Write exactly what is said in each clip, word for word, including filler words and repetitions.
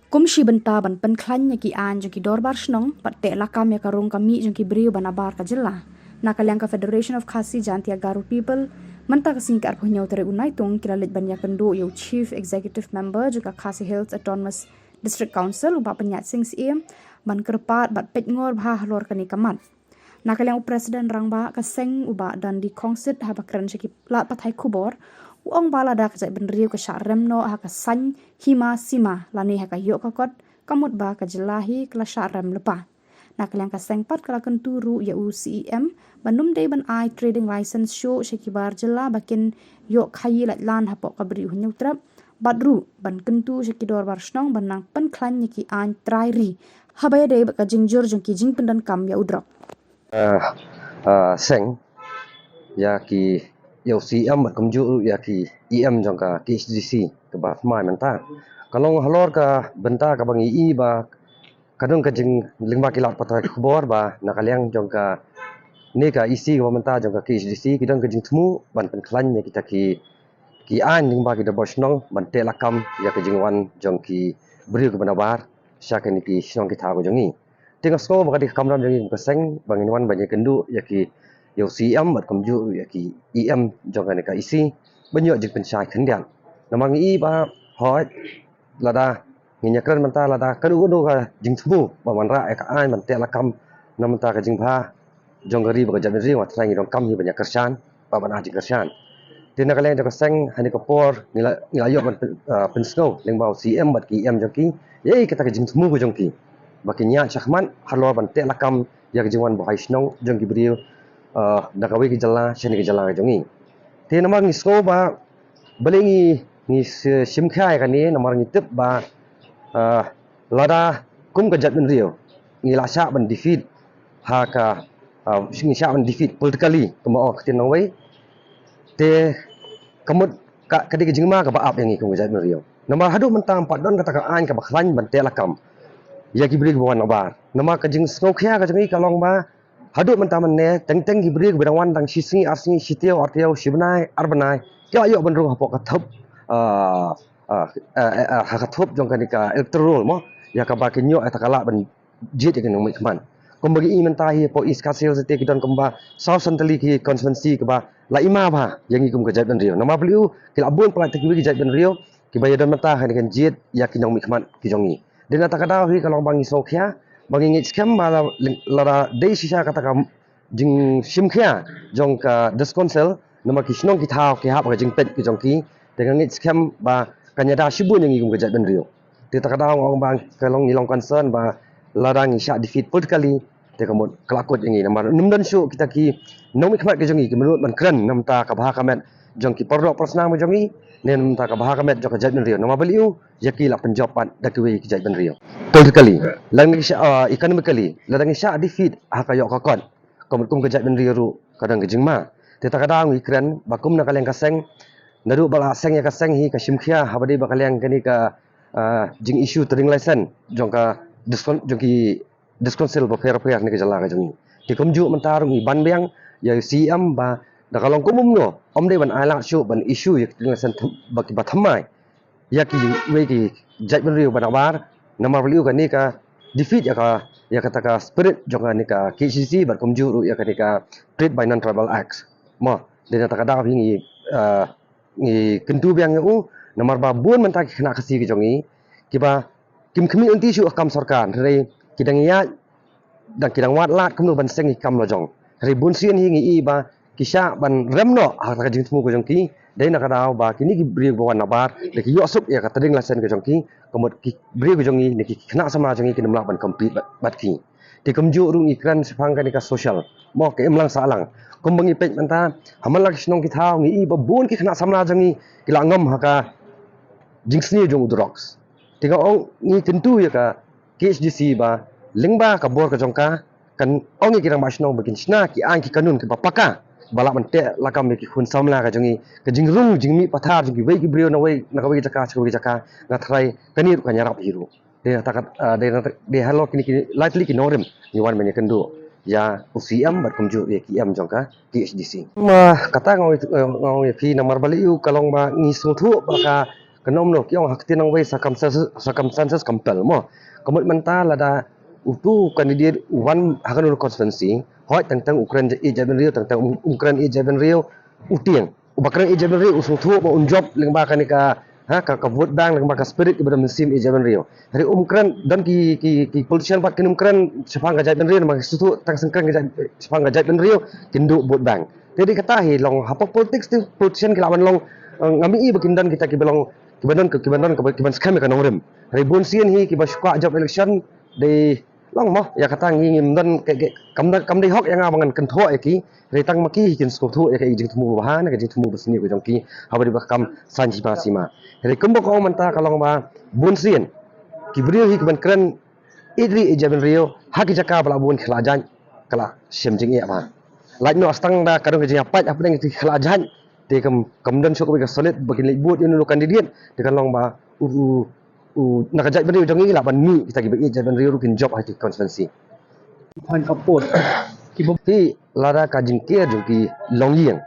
Kum shi bynta ban pynkhlaiñ ïa ki aiñ jong ki dorbar shnong bad teh lakam ïa ka rung ka mih jong ki briew ba nabar ka jylla, na ka liang ka Federation of Khasi Jaintia Garo People mynta ka sngi ka arphew hynñiew tarik u Naitung ki la leit ban ïakynduh ïa u Chief Executive Member jong ka Khasi Hills Autonomous District Council u Bah Pynïaid Sing Syiem ban kyrpad bad peit ngor bha halor kane ka mat. Na ka liang u President Rangbah ka seng u Bah Dandi Khongsit haba kren sha ki lad pathai khubor, u ong ba lada ka jaitbynriew ka shah rem noh ha ka saiñ hima sima lane ha ka ïoh ka kot, ka mut ba ka jylla hi ka la shah rem lypa. Na ka liang ka seng pat ka la kyntu ruh ïa u C E M ban ym dei ban ai trading license shuh sha ki bar jylla ba kin ïoh khaïi laitlan hapoh ka Bri u Hynñiewtrep, bad ruh ban kyntu sha ki dorbar shnong ban nang pynkhlaiñ ïa ki aiñ trai ri haba ïadei bad ka jingjur jong ki jingpyndonkam ïa u drok. Ah, ah, seng ïa ki, ïa u C E M bad kumjuh ruh ïa ki E M jong ka K H D C kaba thymmai mynta. Ka long halor ka bynta kaba ngi i ba ka don ka jing, lyngba ki lad pathai khubor ba na ka liang jong kane ka E C kaba mynta jong ka K H D C ki don ka jingthmu ban pynkhlaiñ ïa kita ki, ki aiñ lyngba ki dorbar shnong ban teh lakam ïa ka jingwan jong ki briew kiba nabar sha kine ki shnong ki thaw ka jong ngi. Te nga sngew ba ka dei ka kamram jong ngi kum ka seng ba ngin wan ban ïakynduh ïa ki, ïa u C E M bad kumjuh ïa ki E M jong kane ka E C ban ïoh jingpynshai khyndiat. Namar ngi i ba hooid, lada ngin ïakren mynta, lada kano kano ka jingthmu ba wanrah ïa ka aiñ ban teh lakam na bynta ka jingbha jong ka ri bad ka jaitbynriew, nga tharai ngi donkam hi ban ïakyrshan bad ban ai jingkyrshan. Te na ka liang jong ka seng ha kane ka por ngi la, ngi la ïoh ban pyn, ah, pynsngew lyngba u C E M bad ki E M jong ki ïa kata ka jingthmu ka jong ki ba kin ïaid shakhmat halor ban teh lakam ïa ka jingwan buhai shnong jong ki briew, ah, na kawei ka jylla sha kane ka jylla ka jong ngi. Te namar ngi sngew ba balei ngi, ngi shim khia ïa kane, namar ngi tip ba, ah, lada kum ka jaitbynriew ngi la shah ban defeat ha ka, ah, ngi shah ban defeat politically kumba ong ka ktien nongwei. Te ka mut ka, ka dei ka jingma kaba ap ïa ngi kum ka jaitbynriew. Namar haduh mynta ym pat don kata ka aiñ kaba khlaiñ ban teh lakam ïa ki briew kiba wan nabar. Namar ka jingsngewkhia ka jong ngi ka long ba haduh mynta mynne teng teng ki briew kiba dang wan tang shi sngi ar sngi, shi taïew ar taïew, shi bnai ar bnai, ki la ïoh ban rung hapoh ka thop, ah, ah, ah, ah, ha ka thop jong kane ka electoral roll mo, ïa kaba kin ïoh ïa kata ka lad ban jied ïa ki nongmihkhmat. Kumba ngi i mynta hi hapoh East Khasi Hills te ki don kumba saw san tylli ki constituency kiba la i ma bha ïa ngi kum ka jaitbynriew. Namar balei u, ki la bun palat kiwei ki jaitbynriew kiba ïadon bynta ha kane ka jingjied ïa ki nongmihkhmat ki jong ngi. Dei na kata ka daw hi ka long ba ngi sngewkhia, ba ngi ngeit skhem ba la, lada dei shisha kata ka jingshim khia jong ka District Council, namar ki shnong ki thaw ki hap ha ka jingpeit ki jong ki. Te nga ngeit skhem ba kan ïada shibun ïa ngi kum ka jaitbynriew. Te kata ka daw nga ong ba ka long, ngi long concern ba lada ngi shah defeat politically te ka mut ka la kut ïa ngi, namar ym don shuh kita ki nongmihkhmat ki jong ngi kiba nud ban kren na bynta ka bha ka met jong ki paralok parasnam ki jong ngi ne na bynta ka bha ka met jong ka jaitbynriew. Namar balei u, ïa ki la pynjop pat da kiwei ki jaitbynriew. Politically, lada ngi shah, ah, economically, lada ngi shah defeat ha ka ïoh ka kot, ka mut kum ka jaitbynriew ruh ka don ka jingma. Te kata ka daw ngi kren ba kum na ka liang ka seng, naduh ba la seng ïa ka seng hi ka shim khia haba dei ba ka liang kane ka, ah, jing issue trading license jong ka District Coun, jong ki District Council bapher bapher ha kane ka jylla ka jong ngi. Te kumjuh mynta ruh ngi ban biang ïa u C E M ba da ka long kumno ym dei ban ailad shuh ban issue ïa ka trading license ba kiba thymmai ïa kiwei ki jaitbynriew ba nabar. Namar balei u, kane ka defeat ïa ka, ïa kata ka spirit jong kane ka K H D C bad kumjuh ruh ïa kane ka Trade by Non-Tribal Act. Mo, dei na kata ka daw hi ngi, ah, ngi kyntu biang ïa u, namar ba bun mynta ki khynnah Khasi ki jong ngi kiba kim khmih lynti shuh ha ka kam sorkar, hynrei ki dang ïaid, dang, ki dang wad lad kumno ban seng ïa ki kam la jong. Hynrei bun sien hi ngi i ba ki shah ban rem noh ha ka jingthmu ka jong ki. Dei na ka daw ba kine ki briew ba wan nabar da ki ïoh suk ïa ka trading license ka jong ki, ka mut ki briew ka jong ngi ne ki khynnah samla jong ngi kin ym lah ban compete bad, bad ki. Te kumjuh ruh ngi kren shaphang kane ka social, mo, ka imlang sahlang. Kumba ngi peit mynta ha man la ki shnong ki thaw ngi i ba bun ki khynnah samla jong ngi ki la ngam ha ka jingsniew jong u drugs. Te nga ong, ngi kyntu ïa ka K H D C ba lyngba ka bor ka jong ka, kan ong ïa ki rangbah shnong ba kin shna ki aiñ ki kanun kiba paka ba lah ban teh lakam ïa ki khun samla ka jong ngi. Ka jingrung jingmih pathar jong kiwei ki briew na wei, na kawei ka jaka sha kawei ka jaka, nga tharai kane ruh kan ïarap hi ruh. Dei na kata ka, ah, dei na kata, dei halor kine ki lai tylli ki nongrim ngi wan ban ïakynduh ïa u C E M bad kumjuh ïa ki E M jong ka K H D C. Ma kata nga ong, nga ong ïa phi, namar balei u, ka long ba ngi sngewthuh ba ka Ka nongno ki ong ha ka ktien nongwei circumstances, circumstances compel mo. Ka mut mynta lada utu u candidate u wan ha kano ka constituency, hooid teng teng u kren ïa jaitbynriew, teng teng um, um kren ïa jaitbynriew, u tieng. Uba kren ïa jaitbynriew u sngewthuh ba un jop lyngba kane ka, ha, ka, ka vote bank, lyngba ka spirit kaba don mynsiem ïa jaitbynriew. Hynrei um kren, don ki, ki, ki politician pat kin um kren shaphang ka jaitbynriew, namar ki sngewthuh tang sngewkren ka jait, shaphang ka jaitbynriew kin duh vote bank. Te dei kata hi long hapoh politics te, politician ki lah ban long, eh, ngam i ba kin don kita kiba long, kiba don, kiba don, kiba, kiba skhem ïa ka nongrim. Hynrei bun sien hi kiba shu kwah jop election, dei long mo, ïa kata ngi ngim don, ke, ke, kam don, kam dei hok ïa nga ba ngan kynthoh ïa ki. Hynrei tang ma ki hi kin sngewthuh ïa ka jingthmu ba bha ne ka jingthmu ba sniew ka jong ki, haba dei ba kam saiñ sima sima. Hynrei kumba ka ong mynta ka long ba bun sien ki briew hi kiban kren ïeit ri ïeit jaitbynriew ha ki jaka ba la bun ki khlajait, ka la shem jingeh bha. Lait noh, tang da ka don ka jingïapait hapdeng ki khlajait, te kam, kam don shuh kawei ka solid ba kin leit vote ïa uno uno u candidate, te kan long ba u, u, u, na ka jaitbynriew jong ngi lah ban mih kita kiba ïeit jaitbynriew ruh kin jop ha ki constituency. Phan ka put. Ki bym- Te lada ka jingker jong ki longïing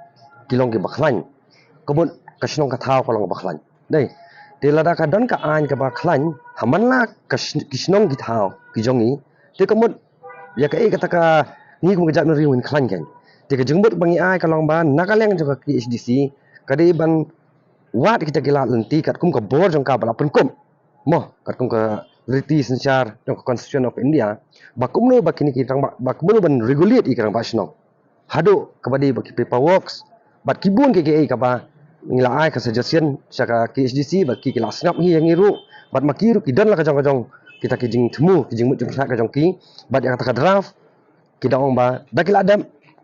ki long kiba khlaiñ, ka mut ka shnong ka thaw ka long kaba khlaiñ. Dei. Te lada ka don ka aiñ kaba khlaiñ ha man la ka sh-, ki shnong ki thaw ki jong ngi, te ka mut ïa kaei kata ka, ngi kum ka jaitbynriew ngin khlaiñ kein. Te ka jingmut ba ngi ai ka long ba na ka liang jong ka K H A D C ka dei ban wad kita ki lad lynti katkum ka bor jong ka ba la pynkup mo, katkum ka riti synshar jong ka Constitution of India, ba kumno ba kine ki rangbah, ba kumno ban regulate ïa ki rangbah shnong haduh kaba dei ba ki paperworks bad ki bun kiei kiei kaba ngi la ai ka suggestion sha ka K H A D C, bad ki, ki la sngap hi ïa ngi ruh, bad ma ki ruh ki don la ka jong ka jong kita ki jingthmu, ki jingmut jingpyrshah ka jong ki, bad ïa kata ka draft ki da ong ba da ki la dep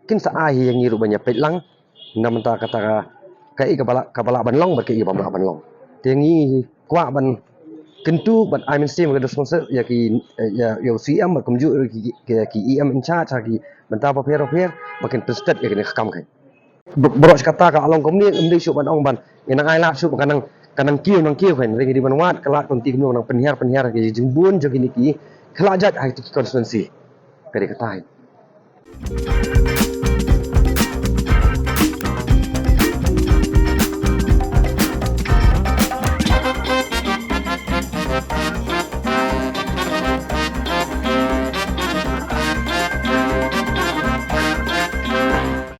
kin sa ai hi ïa ngi ruh ban ïapeit lang na bynta kata ka, kaei kaba lah, kaba lah ban long bad kaei kaba ym lah ban long. Te ngi kwah ban kyntu bad ai mynsiem ka response ïa ki, ïa, ïa u C M bad kumjuh ïa ki, ki, ki E M in charge ha ki bynta bapher bapher ba kin pynstet ïa kane ka kam kein. Ba-, baroh shi katta ka long kumne, ym dei shuh ban ong ban ïa nang ai lad shuh ba ka nang, ka nang kiew nang kiew kein. Hynrei ngi dei ban wad ka lad ka lynti kumno, nang pynhiar pynhiar ki jingbun jong kine ki khlajait ha ki constituency. Ka dei kata hi.